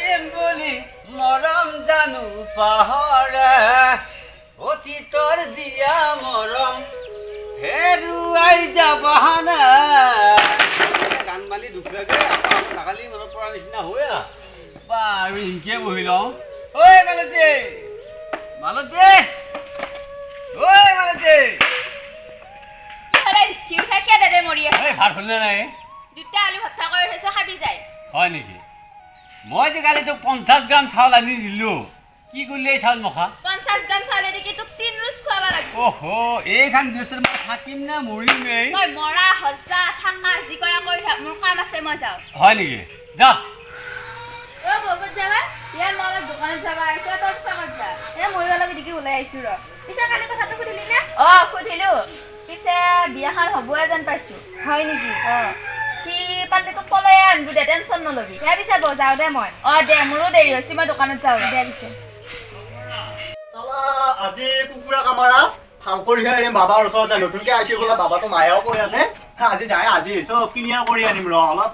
দিম বুলি মৰম জানো পাহৰে? অতীতৰ দিয়া মৰম হেৰুৱাই যাবানে? গান মালি দুখ লাগে, আকৌ আমাৰ দাকালি মনত পৰা নিচিনা হয়। বাৰু, ইনকে বহি লওঁ। ঐ মালতী, মালতী, ঐ মালতী। ইফালে উঠি উঠা কিয় দাদে মৰি আছে? এই, ভাত হ'লনে নাই? দুটা আলু ভৰ্তা কৰি থৈছো, খাবি যায়। হয় নেকি? মই যে কালি তোক 50 গ্ৰাম চাউল আনি দিলোঁ, কি কৰিলি এই চাউল মখা? 50 গ্ৰাম চাউলে দেখি তোক তিন ৰোজ খুৱাব লাগিব। অহ, এইখন গৃহস্থত মই থাকিম নে মৰিম এই? তই মৰা সজা থাকা, যি কৰা কৰি থাক, মোৰ কাম আছে, মই যাওঁ। হয় নেকি? যা। অ বৌ, ক'ত যাবা? ইয়াৰ মই অলপ দোকানত যাবা আহিছো, তই পিছে ক'ত যা? এ, ময়ো অলপ এদিকে ওলাই আহিছো ৰ। পিছে কালি কথাটো সুধিলি নে? অ, সুধিলো। পিছে বিয়াখন হ'বয়ে যেন পাইছো। হয় নেকি? অ, সি পালে তোক ক'লে আনবো দে, টেনচন নলবি। দে পিছে বৌ, যাওঁ দে মই। অ দে, মোৰো দেৰি হৈছে, মই দোকানত যাওঁ। দে পিছে। চালা, আজি কুকুৰা কামাৰা ভাল কৰিহে এৰিম। বাবাৰ ওচৰত যাই নতুনকে আহিছে বোলে বাবাটো, মায়েও কৈ আছে। আজি যাই আজি চব ক্লিয়াৰ কৰি আনিম ৰ, অলপ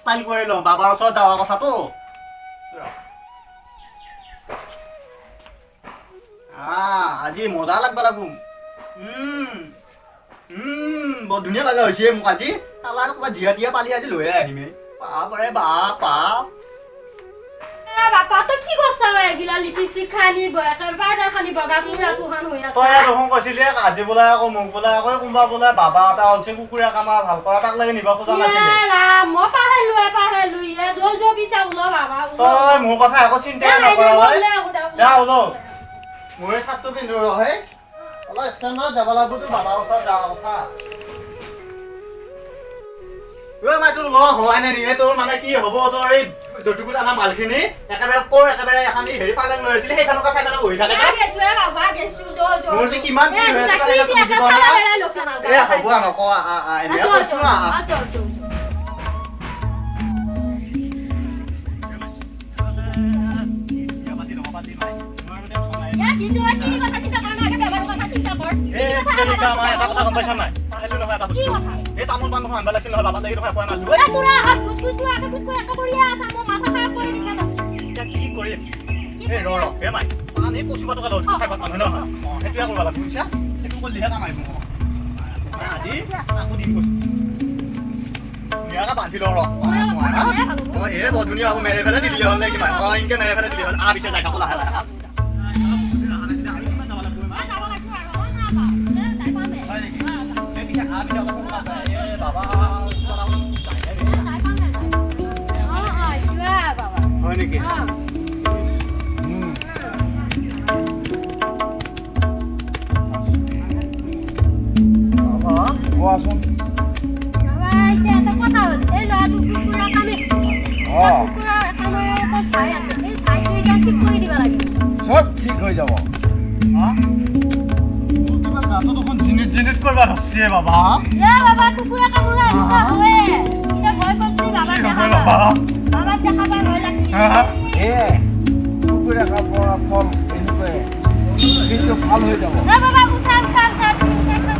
ষ্টাইল কৰি লওঁ, বাবাৰ ওচৰত যাৱা কথাটো ৰ। আজি মজা লাগব লাগো। উম উম বৰ ধুনীয়া লগা হৈছে মোক আজি। চালা, ক'ৰবাত জিয়া টিয়া পালি আজি লৈয়ে আহিমেই। বাপৰে বাপ বাপ! বাপা, তই কি কৰছা? এগিলা লিপষ্টিক খানি, পাউডাৰ খানি, বগা কুকুৰাটো খান হৈ আছে। তই দেখোন কৈছিলি আজি বোলে আকৌ মোক বোলে আকৌ কোনোবা বোলে বাবা এটা ওলছে, কুকুৰা কামাৰা ভাল কৰা, তাক লাগে নিব খোজা নাছিলে। ৰাম, মই পাহেলো পাহেলো। ইয়ে দৈ যোৱা, পিছা ওল বাবা, ওল। তই মোৰ কথা একো চিন্তাই নকৰ ভাই। যা, ওলো। মই চাৰ্টটো পিন্ধো ৰ হে, অলপ ষ্টেণ্ডত যাব লাগিব তোৰ বাবাৰ ওচৰত যোৱা কথা। ঐ মাই, তোৰ ল হোৱাই নাই নেকি? তোৰ মানে কি হ'ব, তোৰ এই যতুকুত আমাৰ মালখিনি একেবাৰে ক'ৰ একেবাৰে এখন হেৰি পালেং লৈ আহিছিলে, সেইখনকে চাই পেলাই বহি থাকে। মোৰ যে কিমান কি হৈ আছে তাৰে বুজি পোৱা নাই। এ হ'ব, নকওঁ। এনে কৈছো। এটা কথা গম পাইছা নাই? পাহিলো নহয় এটা বস্তু। এই তামোল পাণ আনবা লাগিছিল নহয় বাবা লাগি নহয়, একো নালো। এতিয়া কি কৰিম? এই ৰ ৰ, এই মাই পাণ, এই কচু পাতকে লওঁ চাৰি পাত মানুহ নহয়। অঁ, সেইটোৱে কৰিব লাগিব, বুজিছা? সেইটো কৰিলেহে কাম আহিব। আজি আকৌ দিম কৈছো, ধুনীয়াকে বান্ধি লওঁ ৰ। অঁ, এই বৰ ধুনীয়া হ'ব, মেৰে পেলাই দিলি হ'ল নে কিবা? অঁ, ইনকে মেৰে পেলাই দিলি হ'ল। আ পিছে যাই থাকো লাহে লাহে। হয় নেকি? এই পিছে আ পিছে অলপ এই বাবা। হয় নেকি? বাবা, কোৱাচোন। অঁ, চব ঠিক হৈ যাব। কিবা গাটো দেখোন জিনিত জিনিত কৰবা ধৰছে বাবা। এ বাবা, কুকুৰে কামোৰা এনেকুৱা হয়ে। এতিয়া ভয় কৰছি বাবাক। কি হ'ব? দেখাবা। বাবা। বাবাক দেখাবা, ভয় লাগছি। এ কুকুৰে কামোৰা ফল এনেকুৱাই, কিন্তু ভাল হৈ যাব। এ বাবা, উঠা উঠা উঠা উঠা।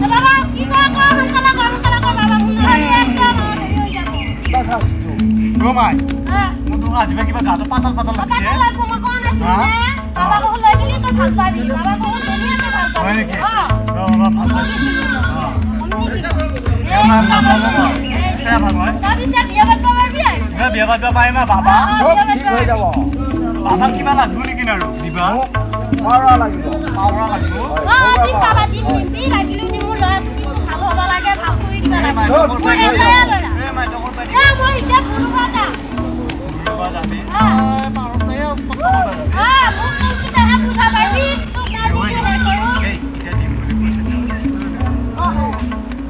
এ বাবা, কি কৰ কৰ, সোনকালে কৰ, সোনকালে কৰ বাবা, মোৰ নহ'লে একদম হেৰি হৈ যাব। তথাস্তু। মাই, আহ, মোৰ দেখোন আজি কিবা গাটো পাতল পাতল লাগছে। পাতল লাগব, মই কোৱা নাছিলো নে? বাবা বহুত লৈ গেলি তই ভাল পাবি। বাবা বহুত গেলি তই ভাল পাবি। হয় নেকি? অ। ৰ বাবা, ভাল পাইছোঁ। এ, ভাল পাব মই। পিছে ভাল হয়। তই পিছে বিয়া পাতিব পাৰবি আৰু। এ, বিয়া পাতিব পাৰিম বাবা। চব ঠিক হৈ যাব। বাবা, কিবা লাগব নেকি আৰু দিবা? মোক পাউৰা লাগিব। পাউৰা লাগিব? অ, দিম বাবা, দিম দিম, যি লাগিলেও দিম। মোৰ ল'ৰাটো কিন্তু ভাল হ'ব লাগে, ভাল কৰি দিবা লাগে। চব ঠিক হৈ যাব। এ মাই, তই ক'ৰ পৰা এ, মই এতিয়া গুৰুবা যাম। ঘূৰিব যাবি? তই পাৰত নাই, কষ্ট কৰিব যাবি। অ, মোক কৈছিলেহে বুজা পাবি তোক মই দিছো কৰোঁ। এই, এতিয়া দিম বুলি কৈছে। অ।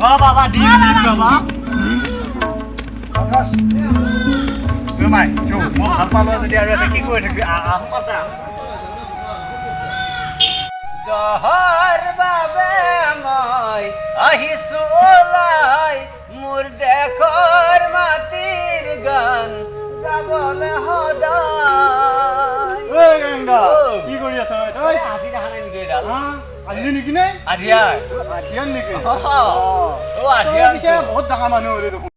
অ বাবা, দিম দিম বাবা। তথাস্তু। ঐ মাই, চৌ, মই ভাল পালো যদি আৰু এটা কি কৰি থাকিবি? আহ আহ, সোনকালে আহ। দহৰ বাবে মই আহিছো ওলাই, মোৰ দেশৰ মাটিৰ গান গাবলে সদায়। ঐ গেংগা, কি কৰি আছ ঐ তই? হাতী দেখা নাই নেকি এইডাল? হা? আনিলি নেকি নে? আধিয়াৰ। আধিয়ান নেকি? অ, আধিয়াৰ। পিছে বহুত ডাঙৰ মানুহ হ'লি দেখোন।